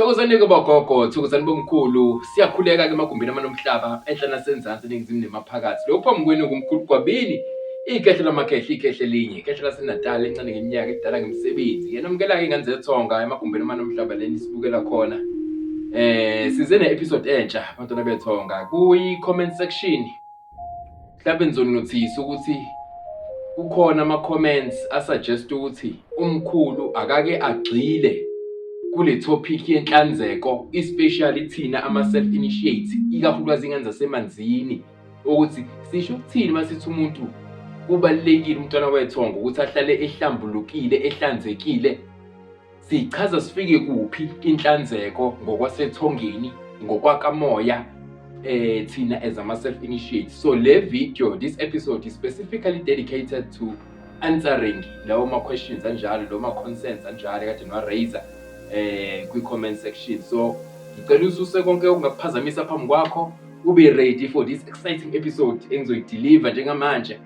Thokozani-ke bogogo, thokozani bomkhulu. Siyakhuleka-ke emagumbini amanomhlaba, enhla nasenzansi, eningizimu nemaphakathi. Lokhu phambi kwenu ngumkhulu Gwabini, ikhehle lamakhehle, ikhehle elinye, ikhehle laseNatal encane ngeminyaka, edala ngemisebenzi. Ngiyanamukela-ke ingane zethonga emagumbini amanomhlaba leni sibukela khona. Size ne-episode entsha bantwana bethonga kwi-comment section. Mhlawumbe nizonothisa ukuthi kukhona ama-comments asuggest ukuthi umkhulu akake agxile kule topic yenhlanzeko, especially thina ama-self initiate, ikakhulukazi ingane zasemanzini, ukuthi sisho ukuthini uma sithi umuntu kubalulekile umntwana wethongo ukuthi ahlale ehlambulukile, ehlanzekile. Sichaza sifike kuphi inhlanzeko ngokwasethongeni, ngokwakamoya, thina as ama self initiate. So le video, this episode is specifically dedicated to answering lawo ma questions anjalo, lawo ma concerns anjalo kade niwa raise kwi comment section. So ngicela ususe konke okungakuphazamisa phambi kwakho, ube ready for this exciting episode engizoyideliver njengamanje.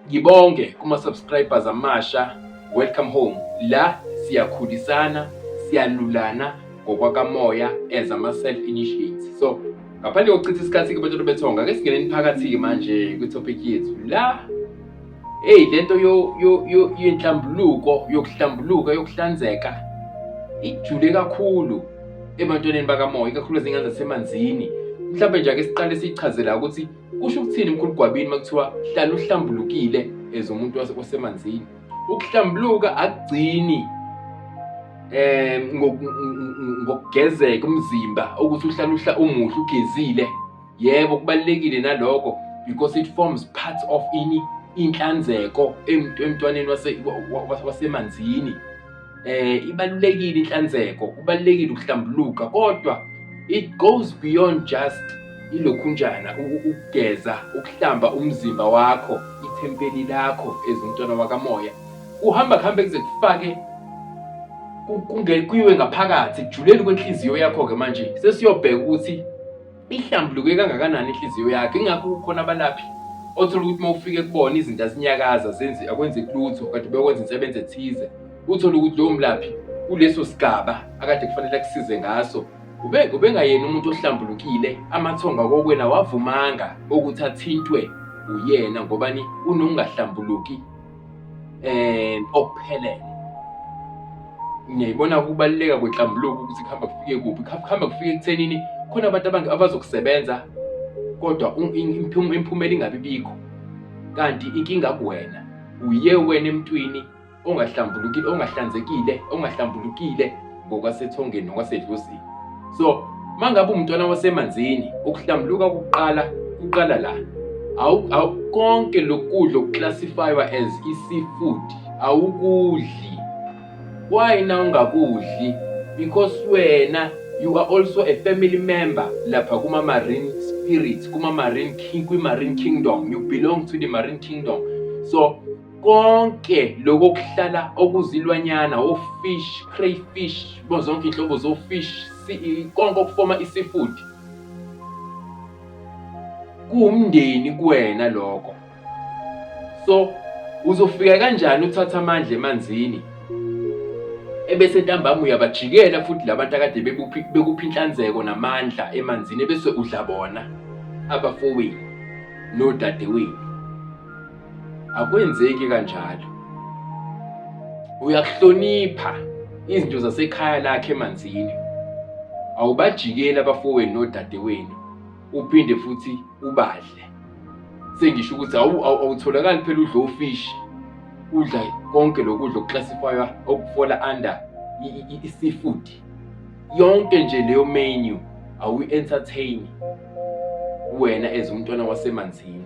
Ngibonge kuma subscribers amasha, welcome home. La siyakhulisana, siyalulana ngokwakamoya as ama self initiates. So ngaphandle kokuchitha isikhathi ke bantwana bethonga, ake singeneni phakathi ke manje kwi topic yethu la. Hey, lento yo yo yo yenhlambuluko, yokuhlambuluka, yokuhlanzeka ijule kakhulu ebantwaneni bakamoya, ikakhulukazi ingane zasemanzini. Mhlawumbe nje ake siqale siyichazela ukuthi kusho ukuthini mkhulu Gwabini uma kuthiwa hlala uhlambulukile as umuntu wasemanzini. Ukuhlambuluka akugcini ngokugezeka umzimba, ukuthi uhlale umuhle ugezile. Yebo, kubalulekile nalokho because it forms part of ini inhlanzeko emntwaneni wasemanzini. Ibalulekile inhlanzeko, kubalulekile ukuhlambuluka, kodwa it goes beyond just ilokhunjana ukugeza, ukuhlamba umzimba wakho, ithempeli lakho as umntwana wakamoya. Kuhamba kuhambe kuze kufake kuyiwe ngaphakathi kujuleni kwenhliziyo yakho-ke. Manje sesiyobheka ukuthi ihlambuluke kangakanani inhliziyo yakho. Ingakho kukhona abalaphi othola ukuthi uma ufike kubona izinto azinyakaza zenze akwenzeki lutho, kade bekwenza insebenzo ethize, uthole ukuthi lowo mlaphi kuleso sigaba akade kufanele akusize ngaso ubengayena umuntu ohlambulukile. Amathonga kokwena wavumanga ukuthi athintwe uyena ngobani unokungahlambuluki okuphelele. Ngiyayibona ukubaluleka kwenhlambuluko ukuthi kuhamba kufike kuphi, kuhamba kufike ekuthenini khona abantu abazokusebenza kodwa imiphumela ingabi bikho, kanti inkinga kuwena, uye wena emntwini ongahlambulukile, ongahlanzekile, ongahlambulukile ngokwasethongeni nokwasedlozini. So mangabe umntwana wasemanzini, ukuhlambuluka kuqala kuqala la. Awu konke lokudla okuclassifywa as i-seafood awukudli. Why na ungakudli? Because wena you are also a family member lapha kuma marine spirits, kuma marine king, kwi marine kingdom. You belong to the marine kingdom. So konke lokho okuhlala okuzilwanyana, ofish, crayfish, zonke inhlobo zofish, konke okufoma i-seafood kuwumndeni kuwena lokho. So uzofika kanjani uthatha amandla emanzini ebese ntambama uyabajikela futhi labantu akade bekuphi inhlanzeko namandla emanzini, ebese udla bona abafowenu nodadewenu? Akwenzeki kanjalo. Uyakuhlonipha izinto zasekhaya lakhe emanzini, awubajikeli abafowenu nodadewenu uphinde futhi ubadle. Sengisho ukuthi awutholakali phela udla ofish, udla konke lokudla okuclassifywa okufola under i-seafood. Yonke nje leyo menu awuyi-entertain wena as umntwana wasemanzini.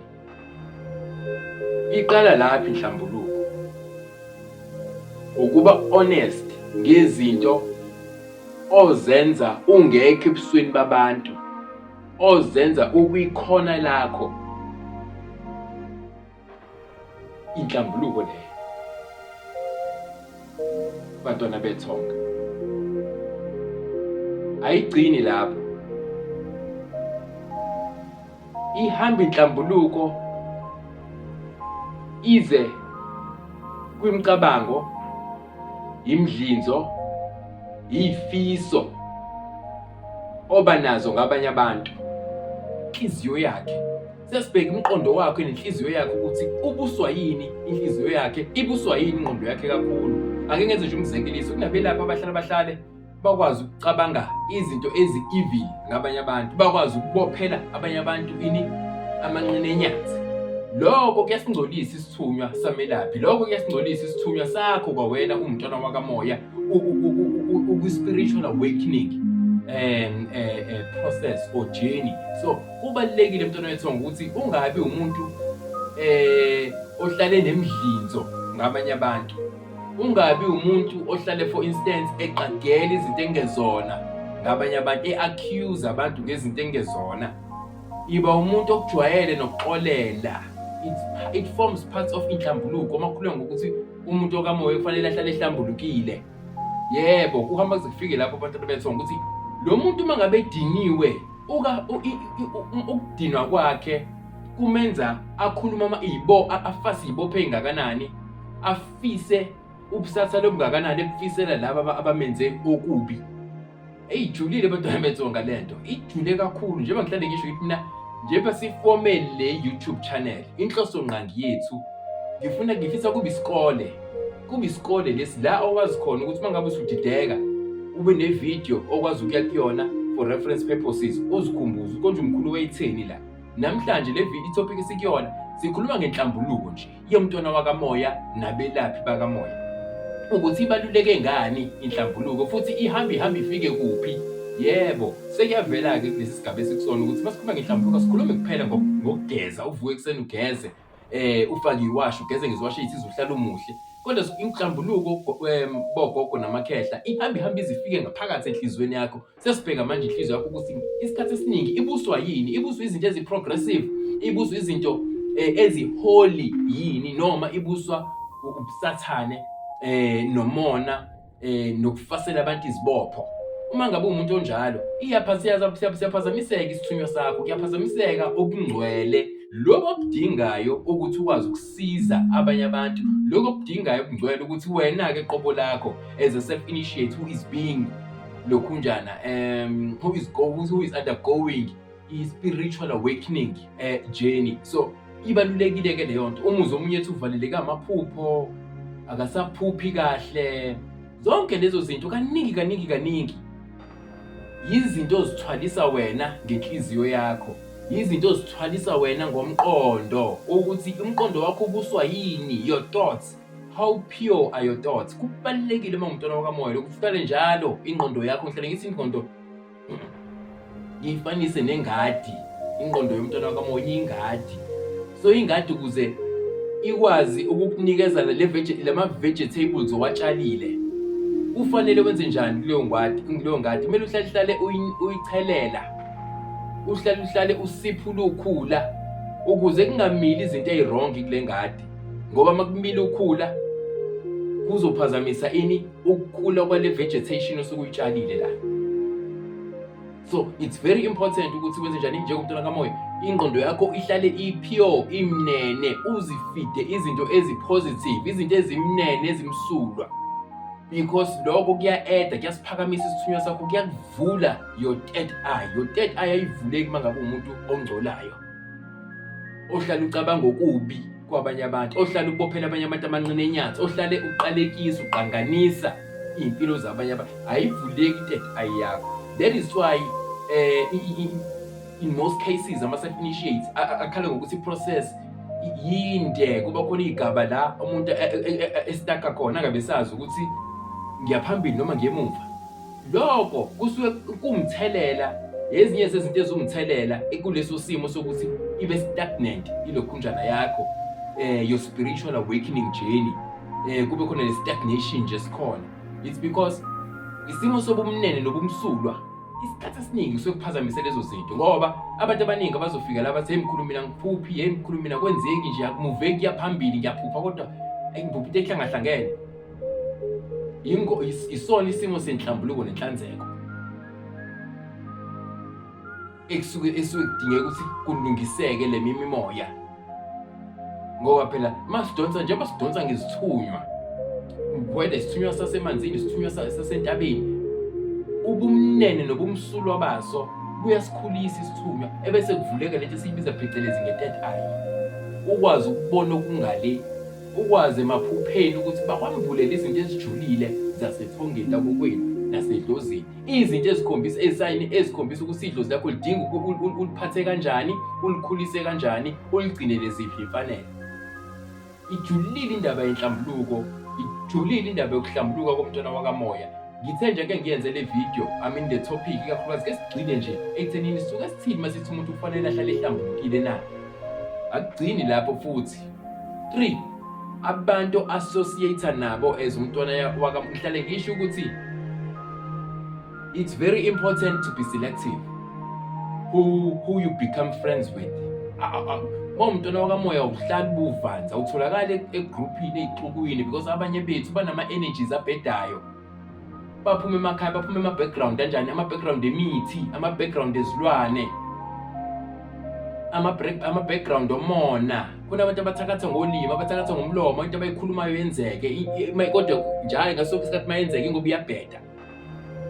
Iqala laphi inhlambuluko? Ukuba honest ngezinto ozenza ungekho ebusweni babantu, ozenza ukwikhona lakho. Inhlambuluko leyo, bantwana bethonga. Ayigcini lapho, ihamba inhlambuluko ize kwimicabango, imidlinzo, Izifiso oba nazo ngabanye abantu, inhliziyo yakhe. Sesibheka umqondo wakhe nenhliziyo yakhe ukuthi ubuswa yini inhliziyo yakhe, ibuswa yini ingqondo yakhe kakhulu. Ake ngenze nje umzekeliso, kunabelaphi abahlala bahlale bakwazi ukucabanga izinto ezi-evil ngabanye abantu, bakwazi ukubophela abanye abantu ini amanqina enyathi. Lokho kuyasingcolisa isithunywa samelaphi, lokho kuyasingcolisa isithunywa sakho kwawena uwumntwana wakamoya ukwi-spiritual awakening process or journey. So kubalulekile mntwana wethongo ukuthi ungabi umuntu ohlale nemdlinzo ngabanye abantu. Ungabi umuntu ohlale for instance eqagela izinto engezona ngabanye abantu, e-accuse abantu ngezinto engezona. Iba umuntu okujwayele nokuxolela. It forms parts of inhlambuluko. Uma kukhulunywa ngokuthi umuntu okamoya kufanele ahlale ehlambulukile. Yebo, kuhamba kuze kufike lapho abantwana bethonga ukuthi lo muntu uma ngabe ediniwe uka ukudinwa kwakhe kumenza akhuluma ama ibo afase ibophe engakanani afise ubusathane obungakanani ebufisela laba abamenze okubi. Eyijulile bantwana bethonga lento, ijule kakhulu. Njengoba ngihlale ngisho ngithi mina njengoba sifome le YouTube channel, inhloso ngqangi yethu ngifuna ngifisa kube isikole, kube isikole lesi la okwazi khona ukuthi uma ngabe usudideka ube ne-video okwazi ukuya kuyona for reference purposes, uzikhumbuze konje umkhulu wayetheni la. Namhlanje le video i-topic esikuyona sikhuluma ngenhlambuluko nje yomntwana wakamoya nabelaphi bakamoya, ukuthi ibaluleke ngani inhlambuluko futhi ihambe ihambe ifike kuphi. Yebo, sekuyavela-ke kulesi sigaba esikusona ukuthi masikhuluma ngenhlambuluko asikhulumi kuphela ngokugeza, uvuke ekuseni ugeze, ufake iwashi, ugeze ngeziwashi ey'thize uhlale umuhle. Kodwa inhlambuluko bogogo namakhehla ihambe ihambe ize ifike ngaphakathi enhliziyweni yakho. Sesibheka manje inhliziyo yakho ukuthi isikhathi esiningi ibuswa yini, ibuswa izinto ezi-progressive, ibuswa izinto ezi-holy yini, noma ibuswa ubusathane nomona nokufasela abantu izibopho. Uma ngabe uwumuntu onjalo, siyaphazamiseka isithunywa sakho, kuyaphazamiseka okungcwele, lokhu okudingayo ukuthi ukwazi ukusiza abanye abantu, lokhu okudingayo okungcwele ukuthi wena-ke qobo lakho as a self initiate who is being lokhunjana who is undergoing i-spiritual awakening journey. So ibalulekile-ke leyo nto. Umuzwa omunye ethi uvaleleke amaphupho, akasaphuphi kahle, zonke lezo zinto kaningi kaningi kaningi yizinto ozithwalisa wena ngenhliziyo yakho, yizinto ozithwalisa wena ngomqondo, ukuthi umqondo wakho ubuswa yini, your thoughts, how pure are your thoughts. Kubalulekile uma ungumntwana wakamoya lokhu uhlale njalo ingqondo yakho, ngihlale ngithi ingqondo ngiyifanise nengadi, ingqondo yomntwana wakamoya iyingadi. So ingadi ukuze ikwazi ukukunikeza lama vegetables owatshalile, kufanele wenze njani kuleyo ngadi? Kuleyo ngadi kumele uhlale uhlale uyichelela, uhlale uhlale usiphula ukhula ukuze kungamili izinto eziwrong kule ngadi, ngoba uma kumila ukhula kuzophazamisa ini ukukhula kwale vegetation osuke uyitshalile la. So it's very important ukuthi wenze njani njengomntwana kamoya, ingqondo yakho ihlale i-pure, imnene, uzifide izinto ezi-positive, izinto ezimnene ezimsulwa, because lokho kuya-eda, kuyasiphakamisa isithunywa sakho, kuyakuvula your third eye. Your third eye ayivuleki uma ngabe umuntu ongcolayo, ohlala ucabanga okubi kwabanye abantu, ohlala ubophela abanye abantu amanqina enyathi, ohlale uqalekisa uqanganisa iy'mpilo zabanye abantu, ayivuleki i-third eye yakho. That is why in most cases ama-self initiates akhala ngokuthi i-process yinde, kuba khona iy'gaba la umuntu estaka khona angabe sazi ukuthi ngiyaphambili noma ngiyemuva. Lokho kusuke kuwumthelela, ezinye zezinto eziwumthelela kuleso simo sokuthi ibe stagnant ilokhunjana yakho, your spiritual awakening journey, kube khona le stagnation nje esikhona. It's because isimo sobumnene nobumsulwa isikhathi esiningi kusuke kuphazamise lezo zinto, ngoba abantu abaningi abazofika la bathi, hey mkhulu mina ngiphuphi, hey mkhulu mina kwenzeki nje, akumuveki kuya phambili, ngiyaphupha kodwa ngiphupha into ehlangahlangene. Isona isimo senhlambuluko nenhlanzeko ekusuke esuke kudingeka ukuthi kulungiseke le mimimoya, ngoba phela masidonsa njengoba sidonsa ngezithunywa, whether isithunywa sasemanzini, isithunywa sasentabeni, Ubumnene nobumsulwa baso buyasikhulisa isithunywa ebese kuvuleka lento esiyibiza phecelezi nge-third eye. Ukwazi ukubona okungale, ukwazi emaphupheni ukuthi bakwambulele izinto ezijulile zasethongeni lakokwenu nasedlozini. Izinto ezikhombisa ezisayini ezikhombisa ukuthi idlozi lakho lidinga uliphathe kanjani, ulikhulise kanjani, uligcinele ziphi imfanelo. Ijulile indaba yenhlambuluko, ijulile indaba yokuhlambuluka komntwana wakamoya. Ngithe nje ake ngiyenze le video, I mean le topic ikakhulukazi ke sigxile nje ekuthenini sisuke sithini uma sithi umuntu kufanele ahlale ehlambulukile na. Akugcini lapho futhi. 3 abantu associate nabo as umntwana waka ngihlale ngisho ukuthi it's very important to be selective who you become friends with. Uma umntwana wakamoya uhlala ubuvanza utholakala egruphini ey'xukwini because abanye bethu banama-energies abhedayo baphuma emakhaya baphuma ema-background anjani ama-background emithi ama-background ezilwane ama-background omona khona abantu abathakatha ngolimi abathakatha ngomlomo into abayikhulumayo yenzeke kodwa njalo ngaso sonke isikhathi mayenzeke ngoba iyabheda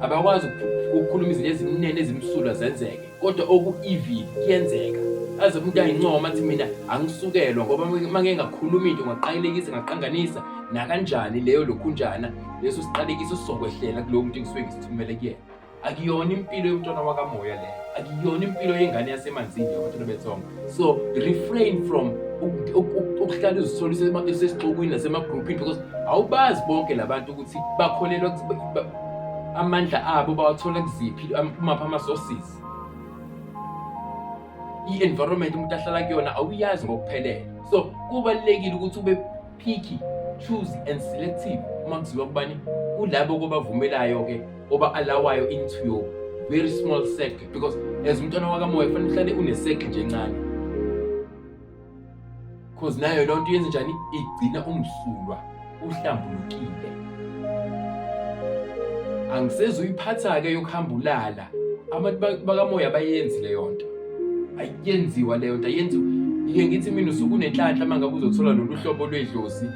abakwazi ukukhuluma izinto ezimnene ezimsulwa zenzeke kodwa oku-evil kuyenzeka aze umuntu ayincoma athi mina angisukelwa ngoba uma ngeke ngakhuluma into ngaqalekisa ngaqanganisa nakanjani leyo lokhunjana leso siqalekiso sizokwehlela kulowo muntu engisuke ngisithumele kuyena akuyona impilo yomntwana wakamoya leyo akuyona impilo yengane yasemanzini yabantwana bethonga so refrain from ukuhlala uzithola usesixukwini nasemagruphini because awubazi bonke labantu ukuthi bakholelwa amandla abo bawathola kuziphi kumaphi ama-sources i-environment umuntu ahlala kuyona awuyazi ngokuphelele so kubalulekile ukuthi ube picky choose and selective uma kuziwa kubani kulabo kobavumelayo-ke oba-alawayo into your very small circle because as umntwana wakamoya kufanele uhlale une-circle nje encane cause nayo loo nto yenze njani igcina umsulwa uhlambulukile angisezuyiphatha-ke yokuhamba ulala abantu bakamoya bayenzi leyo nto ayenziwa leyo nto ayenziwa ngike ngithi mina usuke unenhlanhla uma ngabe uzothola lolu hlobo lwedlozi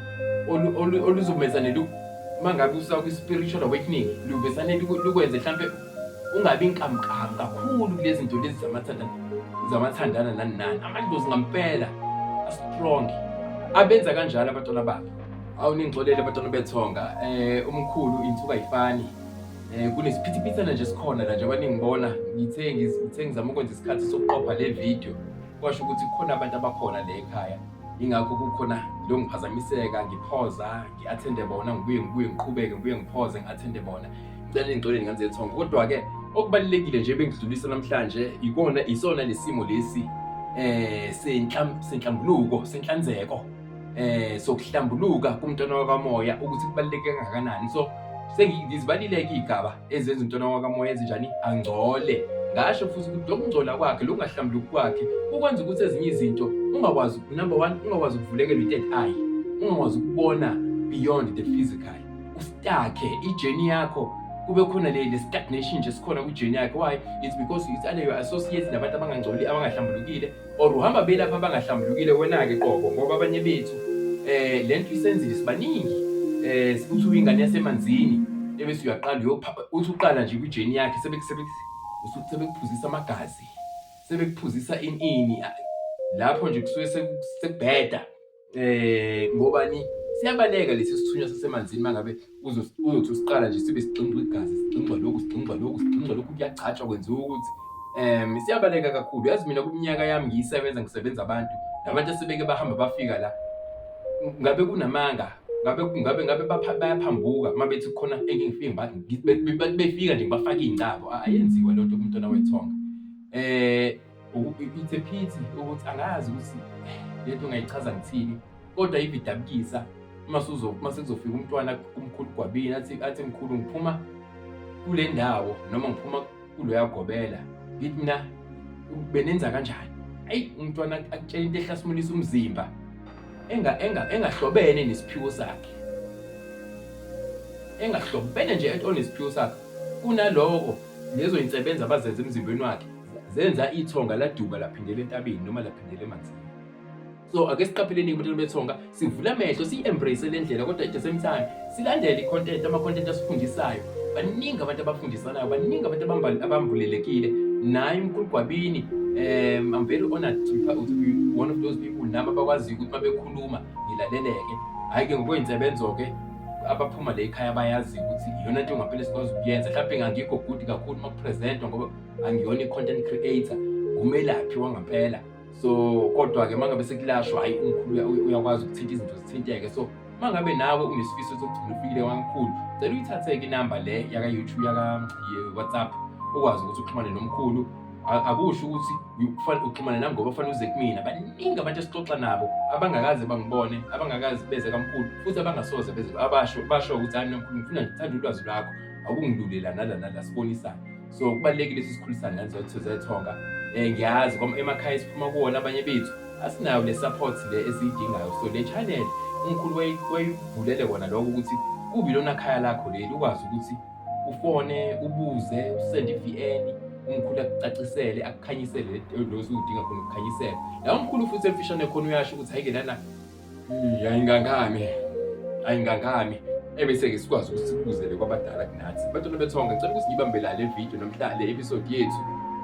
oluzomezane uma ngabe usakwi-spiritual awakening luvesane lukwenze mhlampe ungabi nkamnkamu kakhulu kulezi zinto lezi zamathandana zamathandana nani nani amadlozi ngampela astrong abenza kanjalo abantwana babo awu ningixolele abantwana bethonga eh umkhulu insuka ayifani eh kunesiphithiphithana nje sikhona la njengoba ningibona ngithe ngithe ngizama ukwenza isikhathi sokuqopha le video kwasho ukuthi kukhona abantu abakhona le ekhaya ingakho kukhona lo ngiphazamiseka ngiphoza ngi-athende bona ngibuye ngibuye ngiqhubeke ngibuye ngiphoze ngi-athende bona ngicela ningixolele ngane zethongo kodwa-ke okubalulekile nje bengidlulisa namhlanje ikona isona lesimo lesi eh senhlambuluko senhlanzeko eh sokuhlambuluka kumntwana wakamoya ukuthi kubaluleke kangakanani so sengizibalile-ke iy'gaba ezenza umntwana wakamoya ezinjani angcole ngasho futhi ukuthi lokungcola kwakhe lokungahlambuluki kwakhe kukwenza ukuthi ezinye izinto ungakwazi number one ungakwazi ukuvulekelwa i-third eye ungakwazi ukubona beyond the physical ustakhe i-journey yakho kube khona le stagnation nje sikhona kwi-journey yakhe why it's because it's either you associate nabantu abangangcoli abangahlambulukile or uhamba belapha abangahlambulukile wena-ke qobo ngoba abanye bethu eh lento isenzile sibaningi eh uthi uyingane yasemanzini ebese uyaqala uyopha uthi uqala nje kwi-journey yakhe sebekuphuzisa amagazi sebekuphuzisa ini ini lapho nje kusuke sekubheda eh ngobani siyabaleka lesi sithunywa sasemanzini mangabe uzothi usiqala nje sibe sigxingxwa igazi sigxingxwa lokhu sigxingxwa lokhu sigxingxwa lokhu kuyachatshwa kwenziwa ukuthi siyabaleka kakhulu yazi mina kuminyaka yami ngiyisebenza ngisebenza abantu nabantu asebeke bahamba bafika la ngabe kunamanga ngabe ngabe ngabe bayaphambuka uma bethi khona engingifike befika nje ngibafake iy'ngcabo ayenziwa loo nto kumntwana wethonga it's a pity ukuthi angazi ukuthi lento ngayichaza ngithini kodwa ibidabukisa uma suzo uma sekuzofika umntwana kumkhulu Gwabini athi athi mkhulu ngiphuma kule ndawo noma ngiphuma kuloya gobela ngithi mina benenza kanjani ayi umntwana akutshela into ehlasimulisa umzimba enga enga engahlobene nesiphiwo sakhe engahlobene nje onesiphiwo sakhe kunaloko lezo insebenzo abazenza emzimbeni wakhe zenza ithonga laduba laphindela entabeni noma laphindela emanzini so ake siqapheleni abantu bethonga sivule amehlo siyi-embrace le ndlela kodwa at the same time silandele i-content ama-content asifundisayo Baningi abantu abafundisanayo, baningi abantu abambulelekile. Naye uMkhulu Gwabini, I'm very honored to be one of those people nami abakwaziyo ukuthi uma bekhuluma ngilaleleke. Hhayi-ke ngokwey'nsebenzo-ke abaphuma la ekhaya bayazi ukuthi iyona nto ngampela esikwazi ukuyenza. Mhlawumbe ngangikho good kakhulu uma kuphresentwa ngoba angiyona i-content creator, ngumelaphi wangampela. So kodwa-ke uma ngabe sekulashwa, hhayi umkhulu uyakwazi ukuthinta izinto zithinteke. So uma ngabe nawe unesifiso sokugcina ufikile kwamkhulu, cela uyithathe-ke inamba le yaka-YouTube, yaka-WhatsApp, ukwazi ukuthi uxhumane nomkhulu. Akusho ukuthi uxhumane nami ngoba kufanele uze kumina. Baningi abantu esixoxa nabo abangakaze bangibone, abangakaze beze kamkhulu, futhi abangasoze beze, abasho basho ukuthi hayi mina mkhulu ngifuna ngithanda ulwazi lwakho, akungilule la nala nala, sibonisane. So kubalulekile ukuthi sikhulisane ngane zethu zethonga. Ngiyazi emakhaya esiphuma kuwona abanye bethu asinayo le support le esiyidingayo. So le channel umkhulu wayivulele kona lokho ukuthi kubi lona khaya lakho leli, ukwazi ukuthi ufone ubuze, usende i-VN, umkhulu akucacisele, akukhanyisele lo osuke udinga khona ukukhanyisela. La umkhulu futhi emfishane khona uyasho ukuthi hhayi-ke lana ayingangami, ayingangami, ebese-ke sikwazi ukuthi sikubuzele kwabadala kunathi. Bantwana bethonga, ngicela ukuthi ngibambe la le video namhla le episode yethu.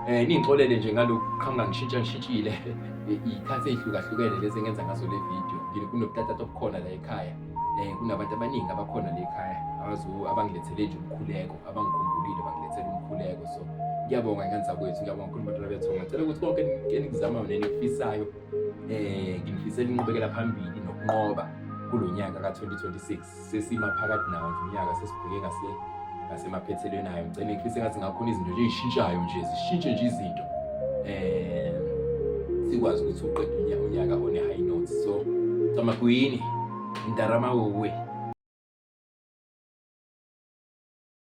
Ningixolele nje ngalokhu qhamuka ngishintsha ngishintshile iy'khathi ey'hlukahlukene lezi engenza ngazo le video. Kunobutatata obukhona la ekhaya. Kunabantu abaningi abakhona la ekhaya abangilethele nje umkhuleko, abangikhumbulile bangilethele umkhuleko. So ngiyabonga ngane zakwethu, ngiyabonga kakhulu bantwana bethonga. Ngicela ukuthi konke enikuzamayo nenikufisayo, nginifisela inqubekela phambili nokunqoba kulo nyaka ka-2026. Sesima phakathi nawo nje unyaka, sesibheke ngasemaphethelweni ayo. Ngicela ngifise ngathi ngakhona izinto nje ey'shintshayo nje, zishintshe nje izinto, sikwazi ukuthi uqede unyaka on a high note. So camagwini ndarama wuwe.